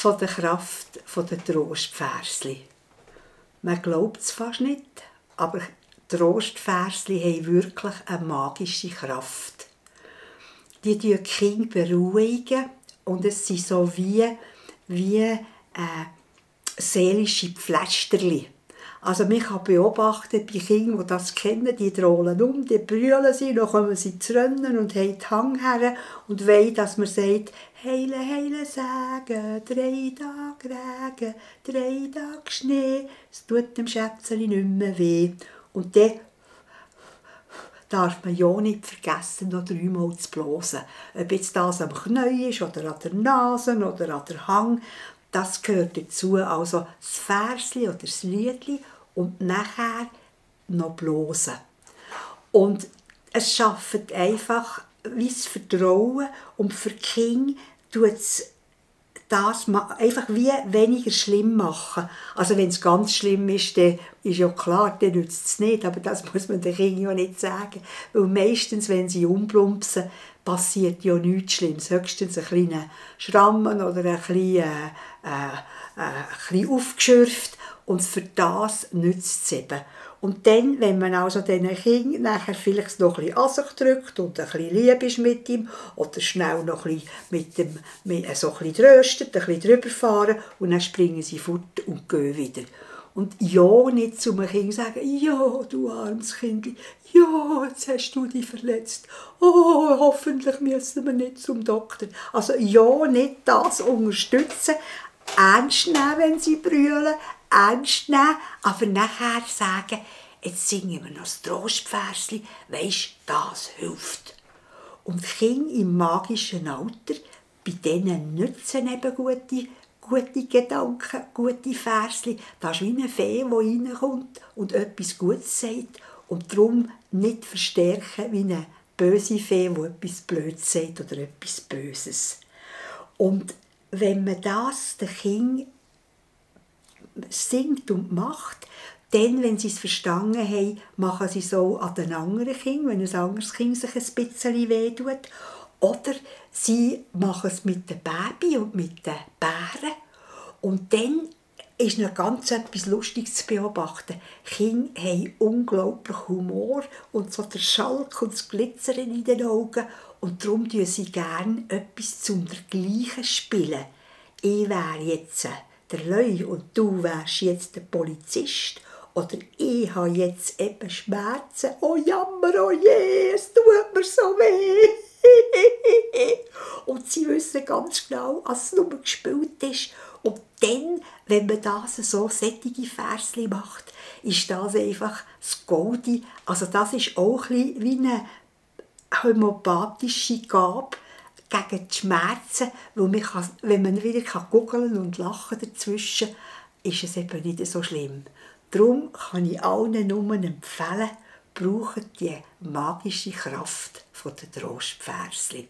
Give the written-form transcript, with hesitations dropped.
von der Kraft der Trostversli. Man glaubt es fast nicht, aber Trostversli haben wirklich eine magische Kraft. Die Kinder beruhigen und es sind so wie seelische Pflästerli. Also man kann beobachten, bei Kindern, die das kennen, die drollen die brüllen sie, dann kommen sie zu rennen und haben die Hang her und wollen, dass man sagt, Heile, heile Säge, 3 Tage Regen, 3 Tage Schnee, es tut dem Schätzeli nicht mehr weh. Und dann darf man ja nicht vergessen, noch 3-mal zu blasen. Ob jetzt das am Knie ist, oder an der Nase, oder an der Hang, das gehört dazu. Also das Versli oder das Liedli und nachher noch blasen. Und es schafft einfach wie das Vertrauen und für die Kinder tut es das einfach wie weniger schlimm machen. Also wenn es ganz schlimm ist, dann ist ja klar, dann nützt es nicht, aber das muss man den Kindern ja nicht sagen. Weil meistens, wenn sie umplumpsen, passiert ja nichts Schlimmes. Höchstens ein kleiner Schrammen oder ein bisschen aufgeschürft. Und für das nützt es eben. Und dann, wenn man also diesen Kindern nachher vielleicht noch ein bisschen an sich drückt und ein bisschen lieb ist mit ihm oder schnell noch ein bisschen so ein bisschen tröstet, ein bisschen drüber fahren und dann springen sie fort und gehen wieder. Und ja, nicht zu einem Kind sagen, ja, du armes Kind, ja, jetzt hast du dich verletzt. Oh, hoffentlich müssen wir nicht zum Doktor. Also ja, nicht das unterstützen, ernst nehmen, wenn sie brüllen, ernst nehmen, aber nachher sagen, jetzt singen wir noch das Trostversli, weisst, das hilft. Und die Kinder im magischen Alter, bei denen nützen eben gute Gedanken, gute Versli. Das ist wie eine Fee, die reinkommt und etwas Gutes sagt und darum nicht verstärken wie eine böse Fee, die etwas Blödes sagt oder etwas Böses. Und wenn man das den Kindern singt und macht, dann, wenn sie es verstanden haben, machen sie es auch an den anderen Kindern, wenn ein anderes Kind sich ein bisschen wehtut. Oder sie machen es mit den Babys und mit den Bären. Und dann ist noch ganz etwas Lustiges zu beobachten. Kinder haben unglaublich Humor und so der Schalk und das Glitzern in den Augen. Und darum spielen sie gerne etwas zum Gleichen spielen. Ich wäre jetzt der Löwe und du wärst jetzt der Polizist. Oder ich habe jetzt eben Schmerzen. Oh Jammer, oh je, es tut mir so weh. Und sie wissen ganz genau, dass es nur gespielt ist. Und dann, wenn man das so sättige Versli macht, ist das einfach das Goldi. Also das ist auch ein bisschen wie eine homöopathische Gabe gegen die Schmerzen, weil man kann, wenn man wieder guggeln und lachen dazwischen, ist es eben nicht so schlimm. Darum kann ich allen nur empfehlen, braucht die magische Kraft der Trostversli.